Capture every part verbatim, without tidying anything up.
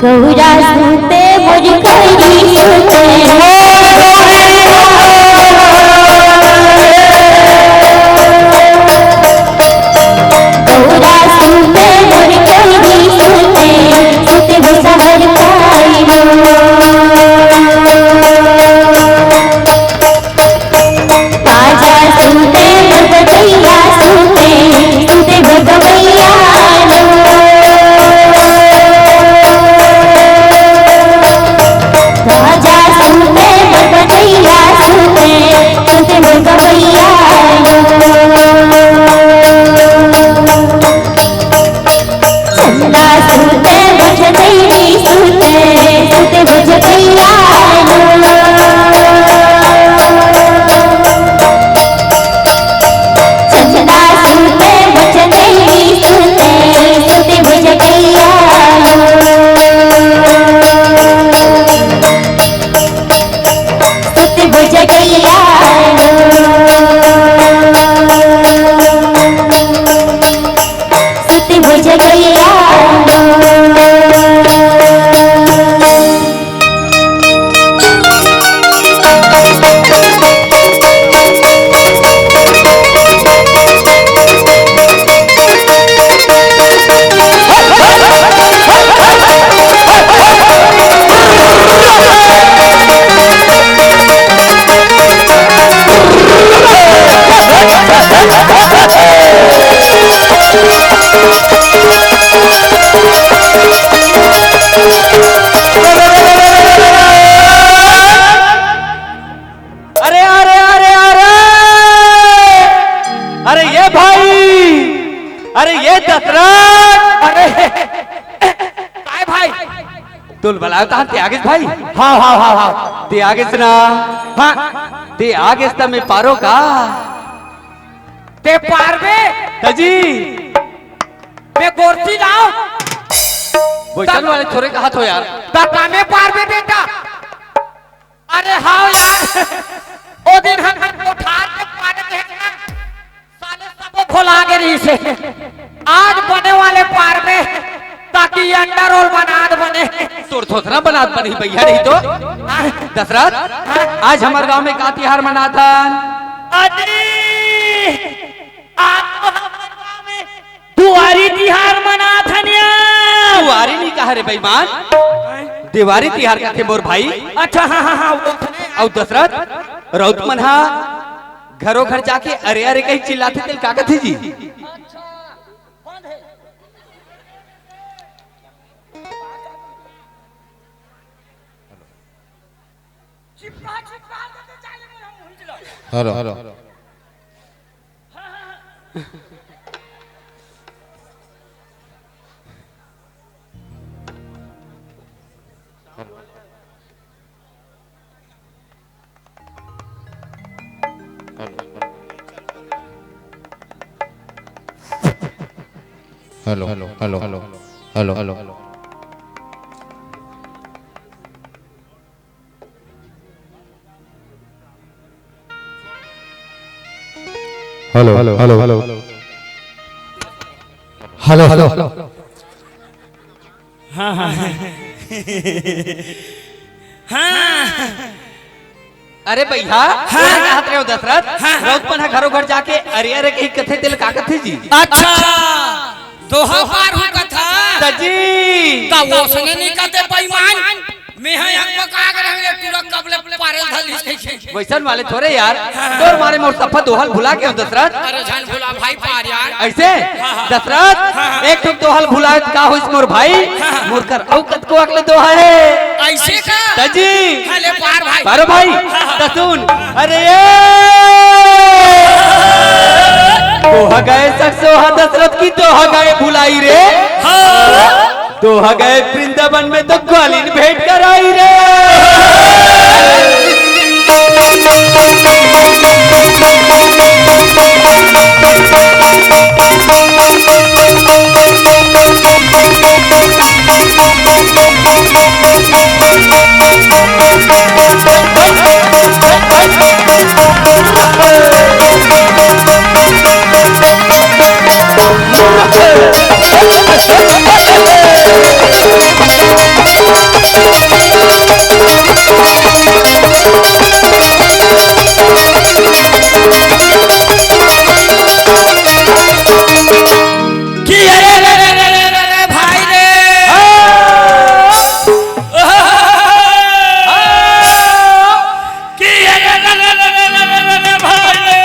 गौरा सुते मोर करी सुते। गौरा सुते मोर करी सुते, सुते हो सहर पाई रो। तोल बलायो तहां ते आगेस भाई। हाव, हाव, हाव, हाव। ते आगेस ना। हां। ते आगेस त मैं पारो का। ते पारबे। तजी। मैं गोरती लाव। वइसन वाले थोरे कहत हो यार। त का मैं पारबे बेटा। अरे हाव यार, ओ दिन हम कोठार के पारे में ना, साले सबो भुला गे रहिस हे। आज बने वाले पार में, ताकि अंडा रोल बनात बने। तोर थोथना बनात बनही भइया, नहीं तो। हाँ। दशरथ, हाँ। आज हमर गांव में का तिहार मनात हन? अजी, आज तो हमर गांव में दुआरी तिहार मनात हन या। दुआरी नहीं कहा रे बेईमान, देवारी तिहार कथे मोर भाई। अच्छा, हाँ, हाँ, हाँ, वो अउ दशरथ, रउत मन हा घरो घर जाके अरे अरे कही चिल्लाथे, तेला का कथे जी? Hello, hello. Hello, hello, hello, hello, hello, hello. Hello, hello, hello, hello. Hello, hello. हाँ, हाँ। हाँ। अरे भइया, हाँ। का कहत रहे हो दशरथ? हाँ, हाँ। रउत मन ह घरो घर जाके अरे अरे कही कथे, तेला का कथे जी? अच्छा, दोहा पार हो कथा। तजी। त ओसने नहीं कथे बेईमान। मैं ह एक पका के रहंगे, टूरा कब ले पारे धली से। वइसन वाले थोरे यार, तोर मारे मोर सफा दोहा ल भुला गे हो दशरथ। अरे झन भुला भाई पार यार। अइसे? हाँ, हाँ। दशरथ, हाँ, हाँ। एक ठो दोहा ल भुलाए त का होइस मोर भाई? हाँ, हाँ। मोर कर अउ कतको अगले दोहा हे। अइसे का? तजी। हाँ, ले पार भाई। पारो भाई, हाँ, हाँ। त सुन। अरे ये। दोहा गाए सरसों हा दशरथ की दोहा गाए भुलाई रे। हाँ। दोहा गाए वृंदावन में तो ग्वालिन भेंट कराई रे। कि अरे रे रे रे रे रे रे भाई रे। कि अरे रे रे रे रे रे रे रे भाई रे।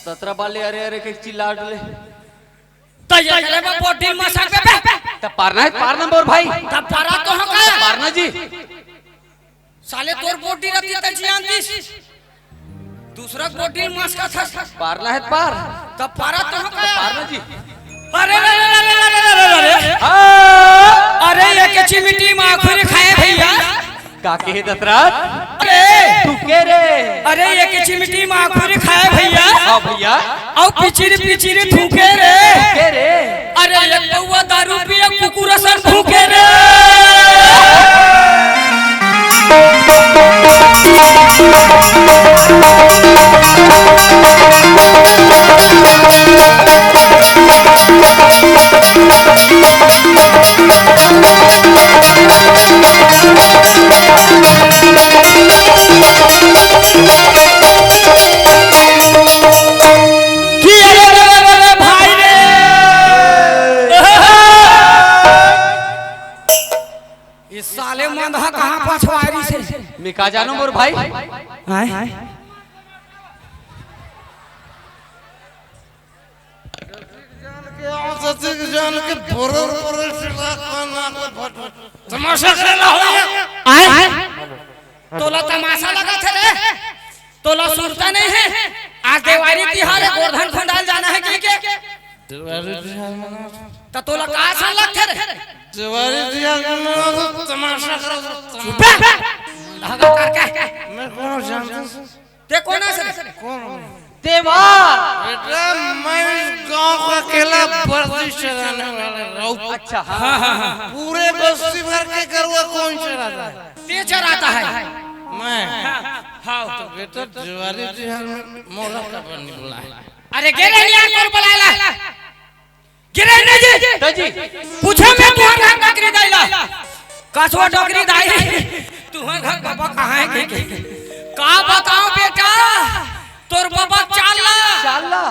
सतरा बाले अरे अरे के चिल्ला डले। त ये करे बा पोटी मसा के बे। त पारना हे, पारना मोर भाई। त पारा तो हम का? पारना जी। साले तोर पोटी रती त जियांतीस। दूसरा पोटी मस का था। पारना हे पार। त पारा तो हम का? पारना जी। अरे, अरे, अरे। हाँ। अरे, एक चिमटी माखुर खाए भइया। का कहे दशरथ? अरे। तू के रे? अरे, एक चिमटी माखुर खाए भइया। हाँ भइया। अउ पिचिर पिचिर थूके रे। के रे? अरे, एक पौवा दारू पिए कुकुर असन भूके रे। कि अरे रे रे रे रे भाई रे। इस साले मन ह कहाँ पछवारी से। मैं का जानू मोर भाई। आय? जान के आओ, सचिक जान के बरोबर बरोबर चिल्ला के नाक में फट फट। तमाशा करे ला हो ये। आय? तोला तमाशा लगा थे रे? तोला सुरता नहीं है? आज देवारी तिहार है, गोवर्धन खुंडाल जाना है कि के? देवारी तिहार मना। त तोला का असन लगथे रे? देवारी जी आज मैं तो तमाशा कर सकता हूँ। चुप रह। धागा करके। मैं कौन जानता हूँ? ते कौन है सर? कौन हूँ? देवार। बेटा, मैं इस गांव का अकेला बस्ती चराने वाला राउत। अच्छा, हाँ। हाँ, हाँ, हाँ। पूरे बस्ती भर के गरुआ कौन चराता है? ते चराता है। मैं। हाँ, हाँ। तो बेटा, देवारी जी हमें मोला का बनी बुलाए। अरे, गेले नहीं यार, कौन बुलाएला? गिरे नहीं जी। तो जी। पूछो मैं तुहर घर डोकरी दाई ला। कसवा डोकरी दाई। तुहर घर बाबा कहाँ है के? का बताओ बेटा? तोर बाबा चाला। चाला।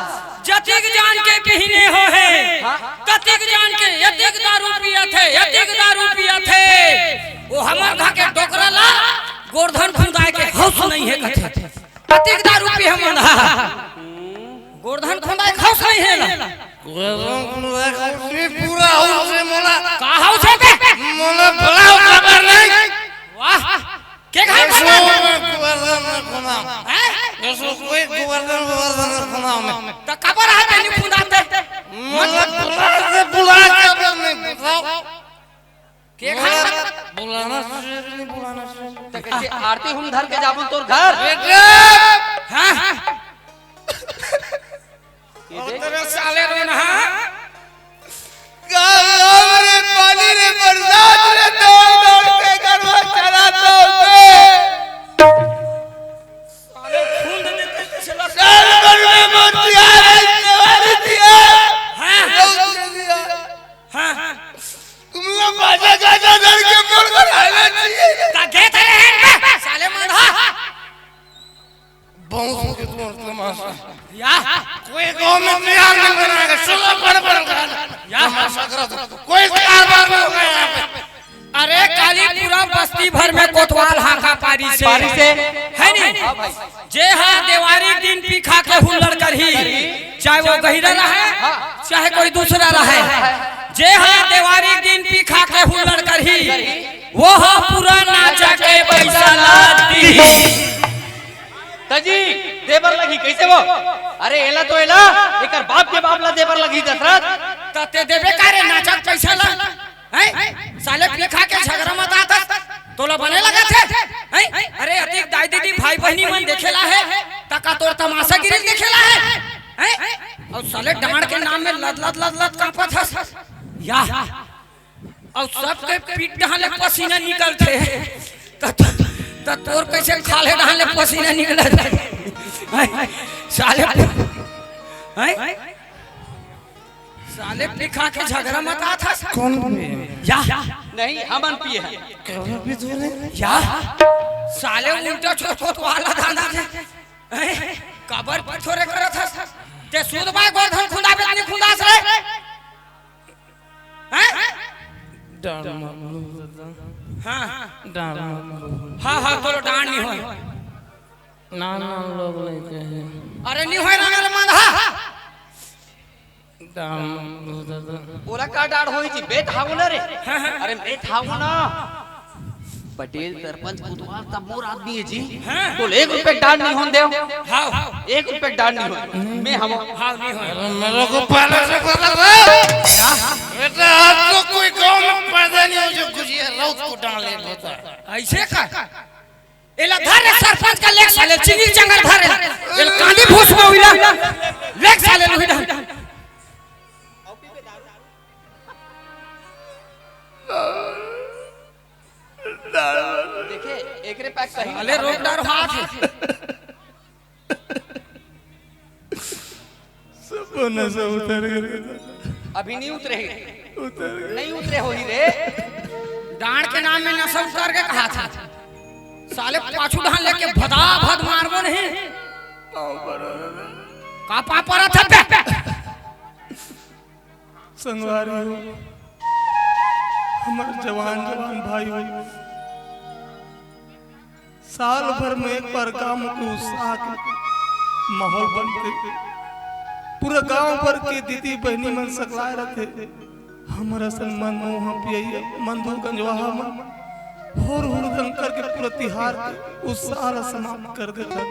जतिक जान के पीने हो है। हाँ। ततिक जान के यतिक दारू पिया थे, यतिक दारू पिया थे। वो हमर घर के डोकरा ला गोरधन खुंदाए के होश नहीं है कथे। अतिक दारू पी हम अंधा। गोरधन खुंदाए के होश नहीं है ना। गोरधन खुंदाए के होश नहीं, पूरा होश है मोला। का होश है बे? मोला बुलाओ खबर नहीं। वाह। के घर ऐसो खबर? मैं गोरधन न खुंदाओ। हैं? ऐसो कोई गोरधन, गोरधन न खुंदाओ मैं। तो खबर है तनी खुंदाते। मोला बुला से बुला खबर नहीं बताओ। के बोला, खाए? बुलाना चाहिए कि नहीं बुलाना चाहिए? तो कैसे आरती हम धर के जाबो तोर घर? बेटा! हाँ? ये देख। तेरे साले रो ना। गाँव रे पानी रे बरसात रे दौड़ दौड़ के गरवा चलाता हूँ मैं। साले खून दे देते कैसे लग- साल भर में मोतिया रे जवानी दिया। हाँ। लोग दे दिया। हाँ। तुम लोग बाजा गाजा धर के मोर घर आना चाहिए। का गे तेरे हैं बे, साले मांधा। बहुत हो गया तुम्हारा तमाशा। या। कोई गांव में प्यार नहीं बनाएगा, सुनो बड़ बड़ गाना। या। तमाशा करो तो। कोई प्यार बार नहीं होगा यहाँ पे। अरे काली पूरा बस्ती भर में कोतवाल हाका पारी से। पारी से। है नहीं? हाँ भाई। जे हा देवारी दिन पी खा के हुल्लड़ करही, चाहे वो गहिरा रहे, हाँ। चाहे कोई दूसरा रहे, जे हा देवारी दिन पी खा के हुल्लड़ करही, वो हा पूरा नाचा के पैसा ला दी। तजी, देबर लगी कैसे वो? अरे एला तो एला, एकर बाप के बाप ला देबर लगी दशरथ। त ते देबे का रे नाचा के पैसा ला? हैं? साले पी खा के झगरा मत आता, तोला बने लगा थे? हैं? अरे अतिक दाई दीदी भाई बहनी मन देखेला है, तका तोर तमाशा गिरी देखेला है? हैं? और साले डांड के नाम में लद लद लद लद कांपत हस। या। और सबके पीठ डहां ले पसीना निकलथे। त, त, त तोर कैसे खाले डहां ले पसीना निकलत हे? हैं? साले, हैं? साले पी खा के झगरा मत आता। कौन पिए? या। नहीं, हमन पिए हैं। कौन पी तूने? या। साले उल्टा छोट छोट वाला दादा थे। हैं? काबर पी थोरे करत हस? ते सूद बाय गोरधन खुंदा बेतनी खुंदास रे। हैं? डांड मार लो दादा। हाँ। डांड मार लो। हाँ, हाँ, तोर डांड नहीं होय। ना, ना, लोग नहीं कहे। अरे नहीं होय ना, मेरे मन, हाँ। डांड मार लो दादा। ओला का डांड होई जी? बेट हावो ना रे। हाँ, हाँ। अरे बेट हावो ना। पटेल सरपंच कोतवाल सब मोर आदमी है जी। हाँ। तो एक रुपए डांड नहीं होन देव। हाँ। एक रुपए डांड नहीं होन। मैं हम हाँ, नहीं होन। अरे मेरे को पहले से पता था। बेटा, आज तो कोई गांव में पैदा नहीं हो जो गुजिया राउत को डांड लेट होता है। ऐसे का? एला धर रे सरपंच का लेक साले चीनी चंगर धर रे। एला कांदी भूस में हुई ना। लेक साले लुही डांड। देखे, एकरे पैक कहीं साले रोक डार हाथ। सब नशा उतर गए। अभी नहीं उतरे। उतर गए। नहीं उतरे होही रे। डांड के नाम में नशा उतर के कहा था। साले पाछू डांड लेके भदा भद मारबो नहीं। पाँव पड़ा। का पाँव पड़ा था बे? संगवारी हो, हमर जवान जवान भाई हो, साल भर में एक बार गांव के उत्साह के माहौल बनथे। पूरा गांव भर के दीदी बहिनी मन सकलाए रथे। हमर असन मन मुंह पियैया मन दू गंजवाहा मन हुर हुर दंग करके पूरा तिहार के उत्साह ला समाप्त कर देथन।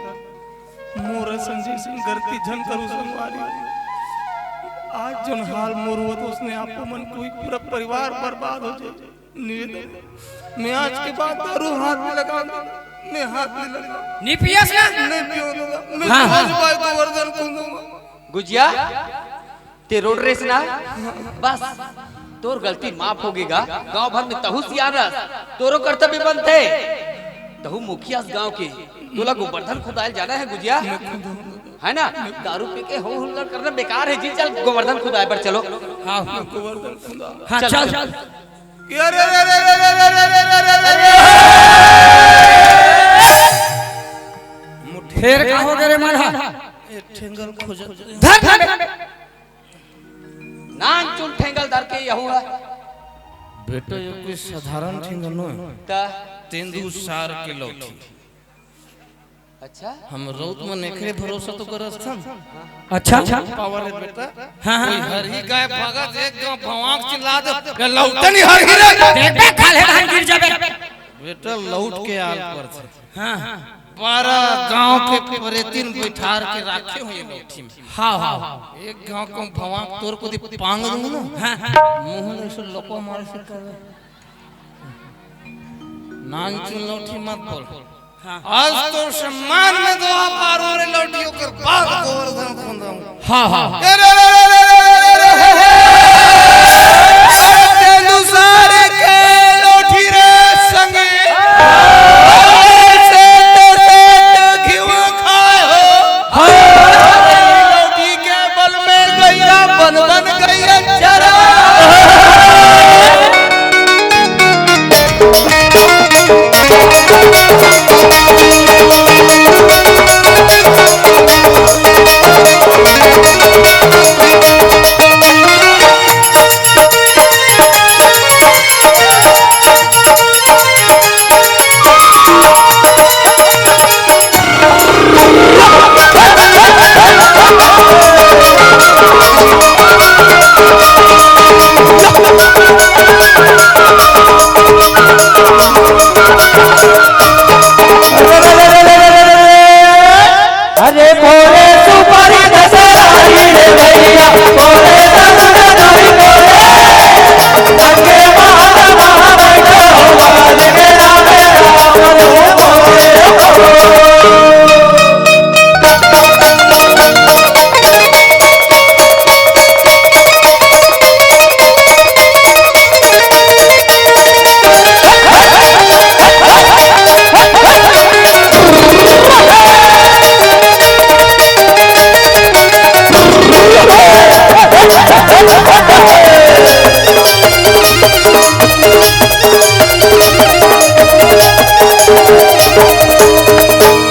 मोर असन जिन गलती झन करू संगवारी। आज जोन हाल मोर होवत, उसने आपको मन कोई पूरा परिवार बर्बाद हो जाए। निवेदन, मैं आज के बाद दारू हाथ में लगा, मैं हाथ में लगा। नी पियस ना? नहीं पीऊंगा। मैं हाँ, हाँ। भाई गोवर्धन को दूंगा। गुजिया, ते रोड रेस ना? बस, तोर गलती माफ होगे गा। गांव भर में तहू सियान अस, तोरो कर्तव्य बनथे। तहू मुखिया अस गांव के, तोला गोवर्धन खुदायल जाना है गुजिया, है ना? दारू पी के हो हुल्लड़ करना बेकार है जी। चल गोवर्धन खुदाए बर चलो। हाँ, हाँ। गोवर्धन खुदा। हाँ, चल, चल। चल। अरे, अरे, अरे, अरे, अरे, अरे, अरे, अरे, अरे। फेर का हो गे रे मन हा? एक ठेंगल खोजत। धर, धर। नानचुन ठेंगल धर के यहू है। बेटा, ये कोई साधारण ठेंगल नो है। त? तेंदू सार के लौठी। अच्छा? हम रउत मन एकरे भरोसा तो करस थन। अच्छा, अच्छा। पावर है बेटा। हाँ, हाँ। कोई हरही गाय भागत, एक गांव भवांक चिल्ला दे, "ले लौटन ही हरही रे।" देख बे, खाले धान गिर जाबे। बेटा, लौट के आल पर थे। हाँ। बारह गांव के परेतिन बैठार के राखे हुए लौठी में। हाँ, हाँ, हाँ। एक गांव को भवांक तोर को दी पांग दूंगा ना। हाँ, हाँ। मुंह में से लोको मार से कर। नानचुन लौठी मत बोल। हाँ। आज तो सम्मान में दो पारो रे लौटी, ओकर बाद गोवर्धन खुंदम। हाँ, हाँ, हाँ। अरे, अरे, अरे, अरे, अरे, अरे, अरे, अरे, तेंदू सार के लौठी रे संगे। सेठ, सेठ घिव खाए हो। हाँ। लौठी के बल में गैया बन बन गैया चरा।